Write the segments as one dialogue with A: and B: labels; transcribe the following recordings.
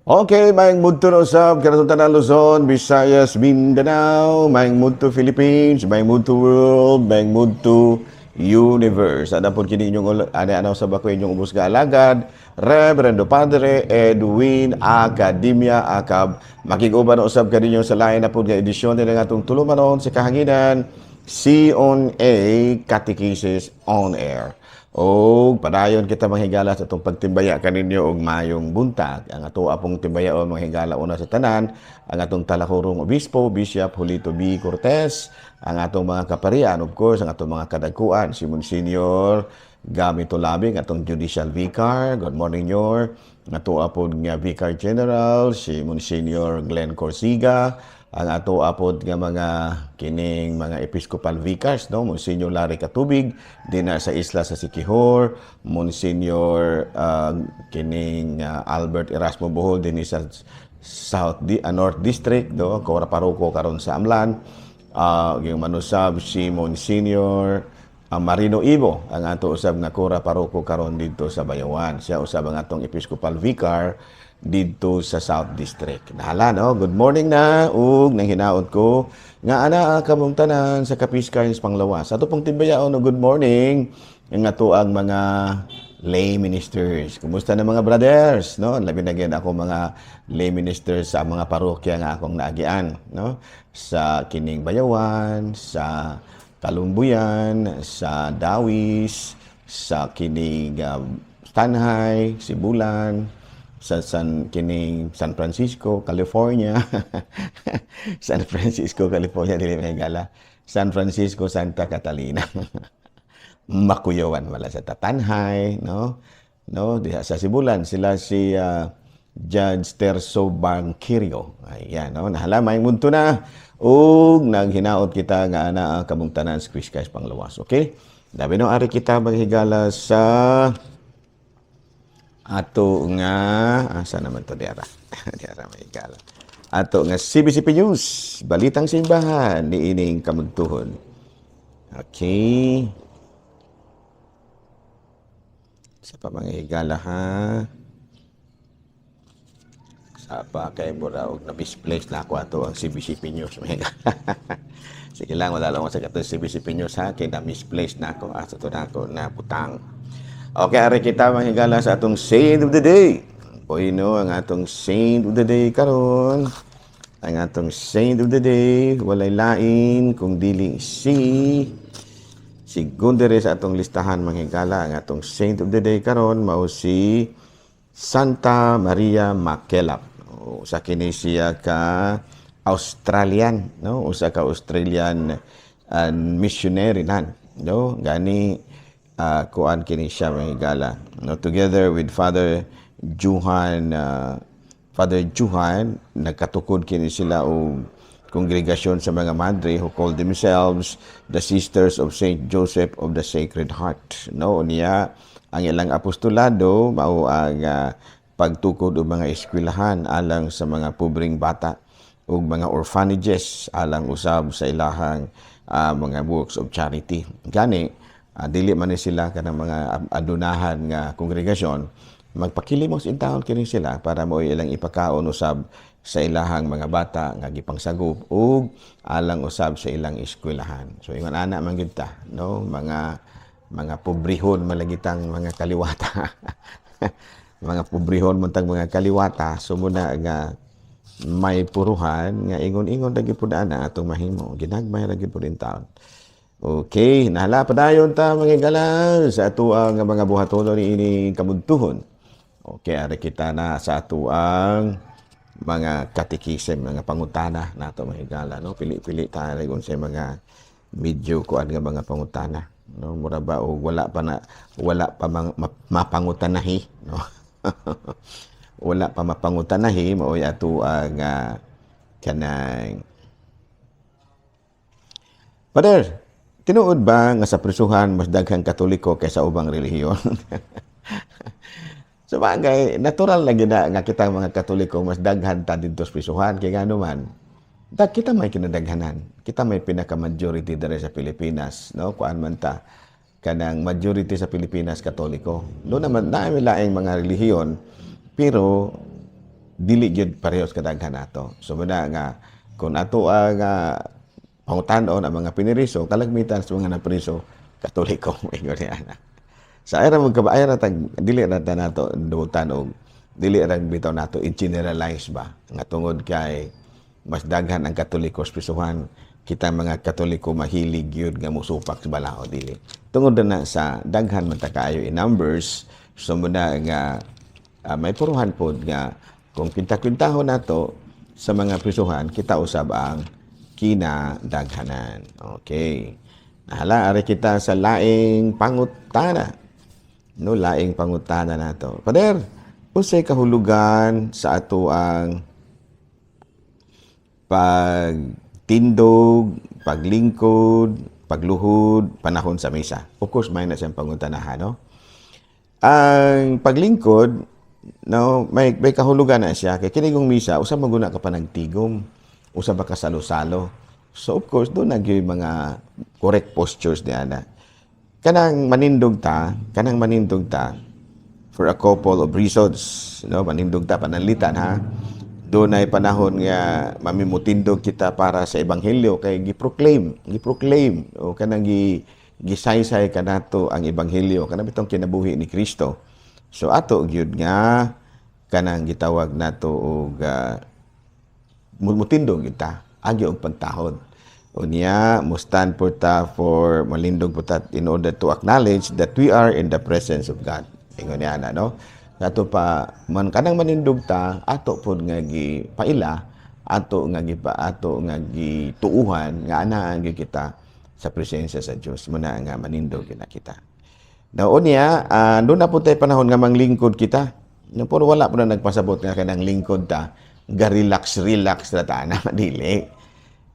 A: Okay, maayong mudto na usab kanatong tanan, Luzon, Visayas, Mindanao, maayong mudto Philippines, maayong mudto world, maayong mudto universe. Ana po kini inyong ana ana usab ako, inyong ubos nga alagad, Reverendo Padre Edwin Academia Acab. Makig-uban na usab kaninyo sa lain na po nga edisyon din ng atong tulumanon sa kahanginan, C on A Catechesis on Air. O padayon kita, mga higala, sa atong pagtimbaya kaninyo og mayong buntag. Ang ato apong timbayaon, mga higala, una sa tanan, ang atong talakurong obispo, Bishop Julito B. Cortez, ang atong mga kaparian, of course, ang atong mga kadagkuan, si Monsignor Gamito Labing, atong judicial vicar, good morning, Nyor. Ang ato apod nga vicar general, si Monsignor Glenn Corsiga, ang ato apod nga mga kining mga episcopal vicars, no, Monsignor Larry Katubig dinha sa isla sa Siquijor, Monsignor kining Albert Erasmo Bohol dinhi sa South North District, no, kora paroko karon sa Amlan, yung manusab si Monsignor Marino Ibo, ang ato usab nga kora paroko karon didto sa Bayawan. Siya usab ang atong episcopal vicar didto sa South District. Nahala, no? Good morning na ug nang hinaot ko nga ana kamong tanan sa Kapiskay panglawas. Ato pong timbayaon no, good morning ang ato ang mga lay ministers. Kumusta na, mga brothers, no? Labi na gyud ako mga lay ministers sa mga parokya nga akong naagian, no? Sa kining Bayawan, sa Kalumbuyan, sa Dawis, sa kining Tanjay, Sibulan, sa San kining San Francisco, California. San Francisco, California, dili may gala. San Francisco, Santa Catalina. Makuyawan wala sa Tatanhay, no? No, diha sa Sibulan sila si Judge Terso Banquirio. Ayan, no? Nahala, may mudto na. Ug naghinaot kita nga ana ang kamong tanan sa Kriskay panglawas. Okay? Dabi no, ari kita maghigala sa ato nga asa naman to diara. Diara mahigala. Ato nga CBCP News, Balitang Simbahan ni ining kamugtuhon. Okay. Sa pa, mga higala, ha. Sa pa kay mura og na misplace na ako ato ang CBCP News, mga higala. Sige lang, wala lang ako sa katong CBCP News, ha, kay na misplace na ako asa to na ako na butang. Okay, ari kita, mga higala, sa atong saint of the day. Bueno, ang atong saint of the day karon. Ang atong saint of the day, walay lain kung dili si Gundere sa atong listahan, mga higala. Ang atong saint of the day karon mao si Santa Maria MacKillop. Usa kini siya ka Australian, no? Usa ka Australian missionary nan, no? Gani kuan kini siya, mga higala, no, together with Father Juhan, Father Juhan, nagkatukod kini sila og kongregasyon sa mga madre who call themselves the Sisters of Saint Joseph of the Sacred Heart, no? Niya ang ilang apostolado mao ang pagtukod og mga eskwelahan alang sa mga pobreng bata ug mga orphanages alang usab sa ilahang mga works of charity. Gani dili man ni sila kanang mga adunahan nga kongregasyon, magpakilimos in taon kini sila para mo ilang ipakaon usab sa ilahang mga bata nga gipangsagop ug alang usab sa ilang eskwelahan. So ingon ana man gyud ta, no, mga pobrehon malagitang mga kaliwata. Mga pobrehon man tang mga kaliwata, so muna nga may puruhan nga ingon-ingon ra gyud pud ana atong mahimo. Ginagmay ra gyud pud in taon. Okay, nahala, padayon ta, mga higala, sa atuang nga mga buhatonon ini kamudtuhon. Okay, ari kita na sa atuang mga katikisem, mga pangutana nato, mga higala, no? Pili-pili ta kung sa mga medyo kuan nga mga pangutana, no? Mura ba og wala pa na wala pa mapangutanahi, no? Wala pa mapangutanahi mao'y ato ang kanang Father, tinuod ba nga sa prisuhan mas daghang Katoliko kaysa ubang relihiyon? Sa bagay, natural na gina nga kitang mga Katoliko mas daghan ta didto sa prisuhan kay ngano man da kita may kinadaghanan. Kita may pinaka-majority diri sa Pilipinas, no? Kuan man ta, kanang majority sa Pilipinas Katoliko. Do naman na may laing mga relihiyon, pero dili gyud parehos kadaghan nato. So muna nga kung ato ang pangutan-on ang mga piniriso, kalagmitan sa mga napriso Katoliko, ingon niya ana. Sa ay ra magkaba ay ra tag dili ra ta nato dutan og dili ra bitaw nato i-generalize ba nga tungod kay mas daghan ang Katoliko sa prisuhan, kita mga Katoliko mahilig gyud nga musupak sa balaod. Dili, tungod na sa daghan man ta kaayo in numbers. So muna nga may puruhan pod nga kung kwinta-kwintahon nato sa mga prisuhan, kita usab ang kinadaghanan. Okay. Nahala, ari kita sa laing pangutana. No, laing pangutana nato. Pader, unsay kahulugan sa ato ang pagtindog, paglingkod, pagluhod, panahon sa misa? Of course, may na siyang pangutanahan, no? Ang paglingkod, no, may kahulugan na siya. Kay kinigong misa, usa man guna ka pa nagtigom, usa ba ka salo-salo. So of course, duna gyud mga correct postures ni ana. Kanang manindog ta for a couple of reasons, no? Manindog ta pananglitan ha. Dunay panahon nga mamimutindog kita para sa ebanghelyo kay gi-proclaim o kanang gisaysay kanato ang ebanghelyo, kanang bitong kinabuhi ni Kristo. So ato gyud nga kanang gitawag nato og mutindog kita agi og pagtahod. Unya, mo stand po ta for malindog po ta in order to acknowledge that we are in the presence of God. Ingon niya na, no? Ato pa man kanang manindog ta, ato pod nga gipaila, ato nga gituuhan nga anaa gyud kita sa presensya sa Dios, muna nga manindog gyud na kita. Now, unya, duna po tayo panahon nga manglingkod kita. No, pero wala po na nagpasabot nga kanang lingkod ta, ga-relax relax ra ta na, dili.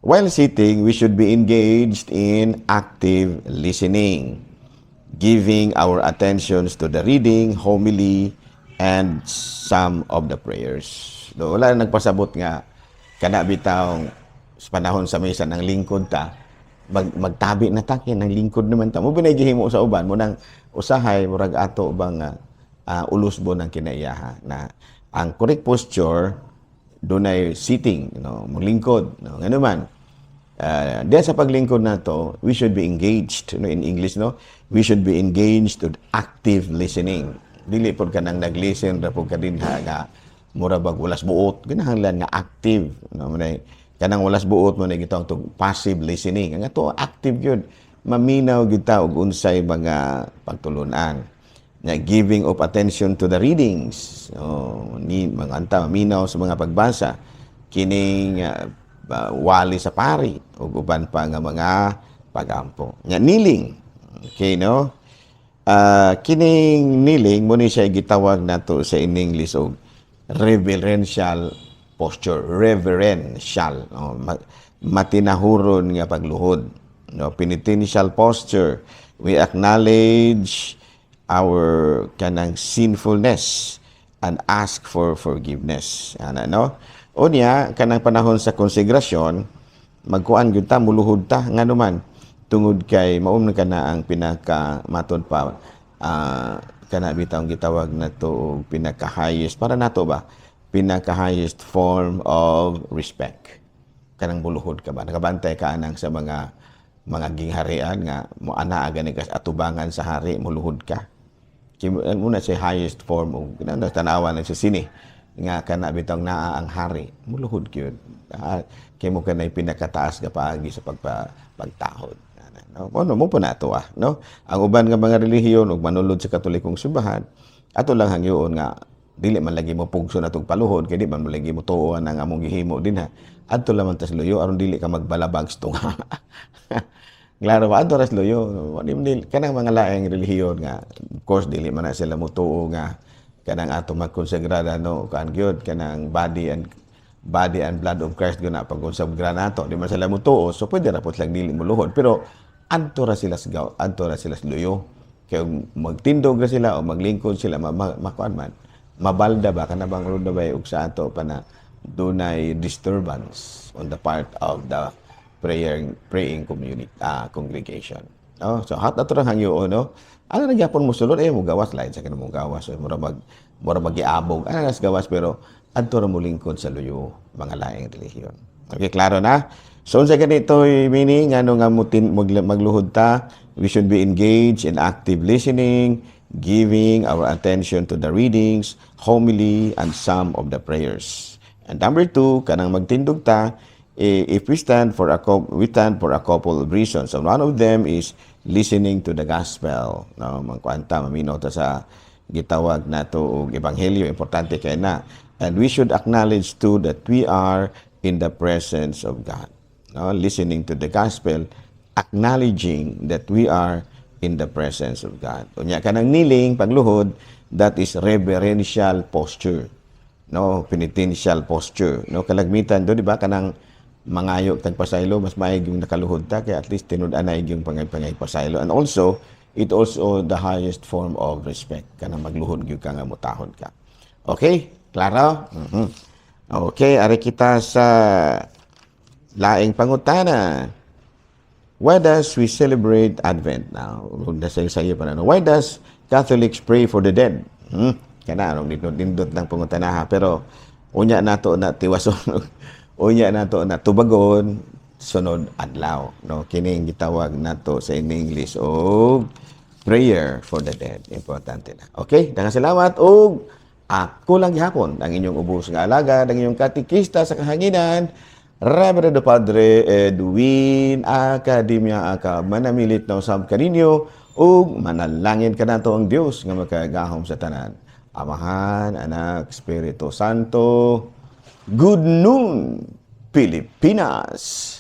A: While sitting, we should be engaged in active listening, giving our attentions to the reading, homily, and some of the prayers. So, wala na nagpasabot nga kana bitaw sa panahon sa misa ng lingkod ta, magtabi na ta kay nang lingkod naman ta. Mo binay gihimo sa uban mo nang usahay murag ato bang ulusbo ng kinaiyaha na ang correct posture dunay sitting, no, molingkod, no? Ngano man, diyan sa paglingkod nato, we should be engaged, no? In English, no, we should be engaged to active listening. Dili pod ka nang nag-listen ra pod ka dinha nga mura bag walas buot. Kinahanglan nga active, no? Munay kanang walas buot mo na gitawag tog passive listening. Ang ato active gyud, maminaw gyud ta og unsay mga pagtulunan na, giving of attention to the readings, oh, ni mga anta maminaw sa mga pagbasa kining wali sa pari ug uban pa nga mga pagampo. Nya kneeling, okay, no? Kining kneeling mo ni siya gitawag nato sa in English og reverential posture, reverential, no? Matinahuron nga pagluhod, no? Penitential posture. We acknowledge our kanang sinfulness and ask for forgiveness ana, no? Unya, kanang panahon sa konsegrasyon, magkuan gyud ta, muluhod ta. Ngano man, tungod kay mao man kana ang pinaka matod pa kana bitaw gitawag nato og pinaka highest para nato ba, pinaka highest form of respect, kanang muluhod ka ba. Nakabantay ka anang sa mga gingharian nga mo ana gani ka sa atubangan sa hari, muluhod ka. Kay muna sa highest form og kinahanglan tanawa na sa sine nga kana bitong naa ang hari, muluhod gyud. Kay mo kanay pinakataas nga paagi sa pagtahod, no? Ano mo po na ato ah, no? Ang uban nga mga relihiyon ug manulod sa Katolikong simbahan, ato lang hangyoon nga dili man lagi mo pugso na tong paluhod kay di man mo lagi mo tuoan ang among gihimo dinha. Adto lamang tas luyo aron dili ka magbalabag sa tunga. Klaro ba? Adto ras luyo. Wala man dili kanang mga laing relihiyon nga of course dili man na sila motuo nga kanang ato magkonsagrada, no, kan gyud kanang body and blood of Christ gyud na pagkonsagra nato. Di man sila motuo, so pwede ra pud lang dili moluhod, pero adto ra sila sa adto ra sila sa luyo kay magtindog ra sila o maglingkod sila, makuan man, mabalda ba, kana bang ruda ba og sa ato pa na dunay disturbance on the part of the praying community, congregation, no? So hat ato ra hangyoon, no? Ano na gyapon mo sulod eh mo gawas lain sa kanang mo gawas, so, mura magiabog ana nas gawas, pero Adto ra mo lingkod sa luyo mga laing relihiyon. Okay, klaro na? So unsa ganito meaning ano nga mutin magluhod ta, we should be engaged in active listening, giving our attention to the readings, homily, and some of the prayers. And number two, kanang magtindog ta, eh, if we stand for a we stand for a couple of reasons. And one of them is listening to the gospel. No, mangkuan ta, maminaw ta sa gitawag nato og ebanghelyo, importante kay na. And we should acknowledge too that we are in the presence of God. No, listening to the gospel, acknowledging that we are in the presence of God. Unya kanang kneeling, pagluhod, that is reverential posture. No, penitential posture. No, kalagmitan do, di ba, kanang mangayo tag pasaylo, mas maayog yung nakaluhod ta kay at least tinud-anay yung pangay pasaylo. And also, it also the highest form of respect kanang magluhod gyud ka nga mutahod ka. Okay? Klaro? Okay, ari kita sa laing pangutana. Why does we celebrate Advent now? Nasa sayo pa na. No? Why does Catholics pray for the dead? Kana anong nindot-nindot ng pangutana ha, pero unya nato na tiwason, unya nato na tubagon sunod adlaw, no? Kining gitawag nato sa in English og prayer for the dead. Importante na. Okay, daghang salamat og ako lang gihapon ang inyong ubos nga alagad, ang inyong katikista sa kahanginan, Reverendo Padre Edwin Academia Aka. Manamilit na usab kaninyo ug manalangin kanato ang Dios nga makagahom sa tanan. Amahan, Anak, Espiritu Santo. Good noon, Pilipinas!